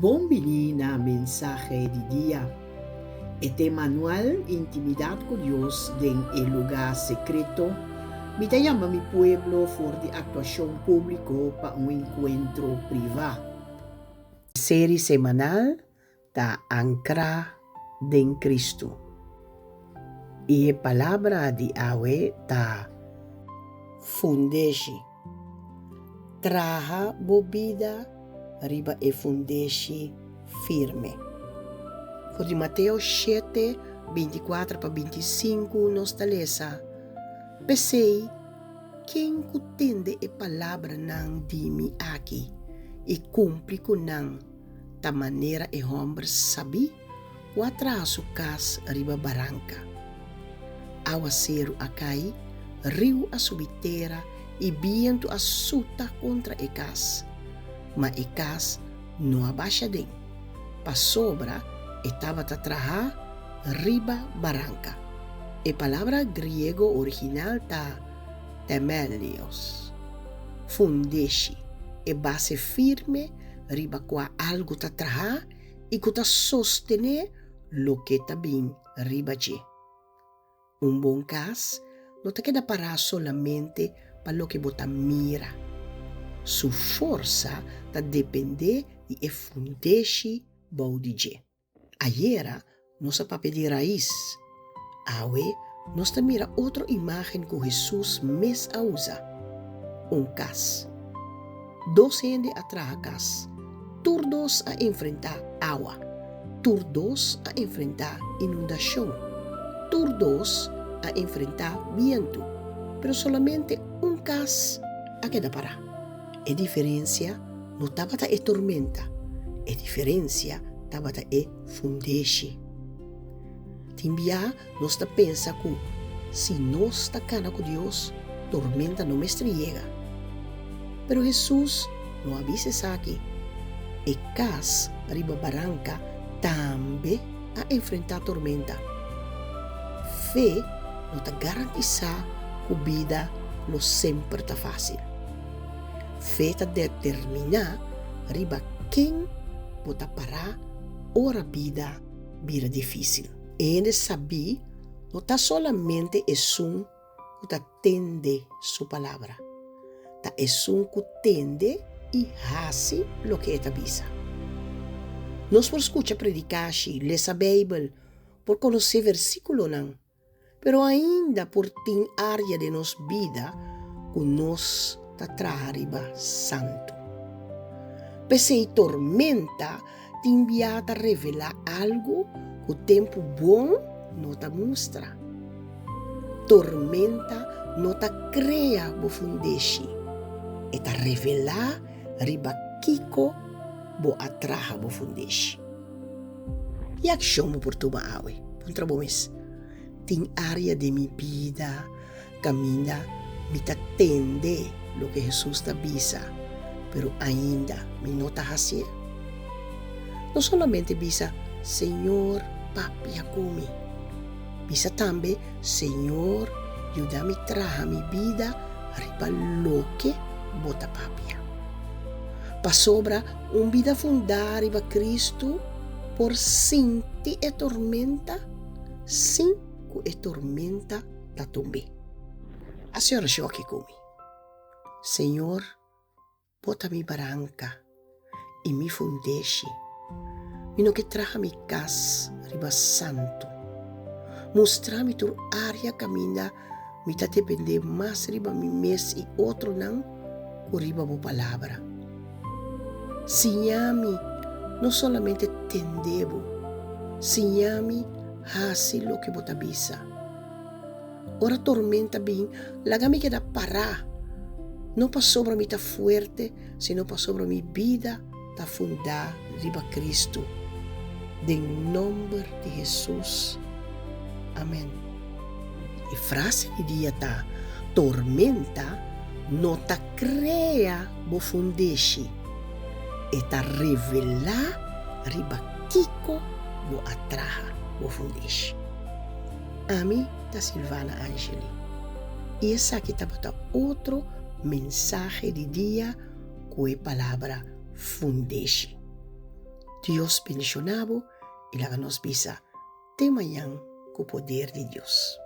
Bon bini na Mensahe di Dia. E tema anual Intimidat ku Dios den e Lugá Sekreto. Mi ta yama mi pueblo for di aktuashon públiko pa un enkuentro privá. Seri semanal ta ankrá den Kristu. I e palabra di awe ta fundeshi. Traha bo bida riba e fundeshi firme. For di Mateo shete, bintikuater pa bintisinku nos ta lesa, P'esei, ken ku tende e palabranan di mi aki i kumpli ku nan ta manera e hòmber sabí ku a traha su kas riba baranka. Awaseru a kai, riu a subi tera i bientu a suta kontra e kas, ma e kas no a basha den, pasobra e tabata trahá riba baranka. E palabra griego original ta themelios, fundeshi, e base firme riba kua algu ta trahá i ku ta sostené loke ta bin riba dje. Un bon kas no ta keda pará solamente pa loke bo ta mira. Su forsa ta dependé di e fundeshi bou di dje. Ayera nos a papia di rais. Awe nos ta mira otro imágen ku Hesus mes a usa, un kas. Dos hende a traha kas. Tur dos a enfrentá awa. Tur dos a enfrentá inundashon. Tur dos a enfrentá bientu. Pero solamente un kas a keda pará. E diferensia no tabata e tormenta, e diferensia tabata e fundeshi. Tin bia nos ta pensa ku si nos ta kana ku Dios, tormenta no mester yega. Pero Hesus no a bisa esaki. E kas riba baranka tambe a enfrentá tormenta. Fe no ta garantisá ku bida lo semper ta fásil. Fe ta determiná riba ken bo ta pará ora bida bira difísil. E hende sabí no ta solamente esun ku ta tende su palabra, ta esun ku tende i hasi loke e ta bisa. Nos por skucha predikashi, lesa Beibel, por konosé versíkulonan, Pero ainda por tin área den nos bida ku nos ta traha riba santu. P'esei tormenta tin bia ta revelá algu ku tempu bon no ta mustra. Tormenta no ta krea bo fundeshi, e ta revelá riba kiko bo a traha bo fundeshi. Ki akshon bo por tuma awe? Puntra bo mes, Tin área den mi bida kaminda mi ta tende loke Hesus ta bisa, pero ainda mi no ta hasié? No solamente bisa, Señor, papia ku mi. Bisa tambe, Señor, yuda mi traha mi bida riba loke bo ta papia. Pasobra un bida fundá riba Kristu por sinti e tormenta sin ku e tormenta ta tumb'é. Hasi orashon aki ku mi. Señor, bo ta mi baranka i mi fundeshi. Mi no ke traha mi kas riba santu. Mustra mi tur área kaminda Mi ta dependé mas riba mi mes i otronan ku riba bo Palabra. Siña mi no solamente tende bo, siña mi hasi loke bo ta bisa. Ora tormenta bin, laga mi keda pará, no pasobra mi ta fuerte, sino pasobra mi bida ta fundá riba Kristu. Den nòmber di Hesus. Amèn. E frase di dia ta, Tormenta no ta krea bo fundeshi, e ta revelá riba kiko bo a traha bo fundeshi. Ami ta Silvana Angeli i esaki tabata otro mensahe di dia ku e palabra fundeshi. Dios bendiciona bo y laga nos bisa te mañan cu poder di Dios.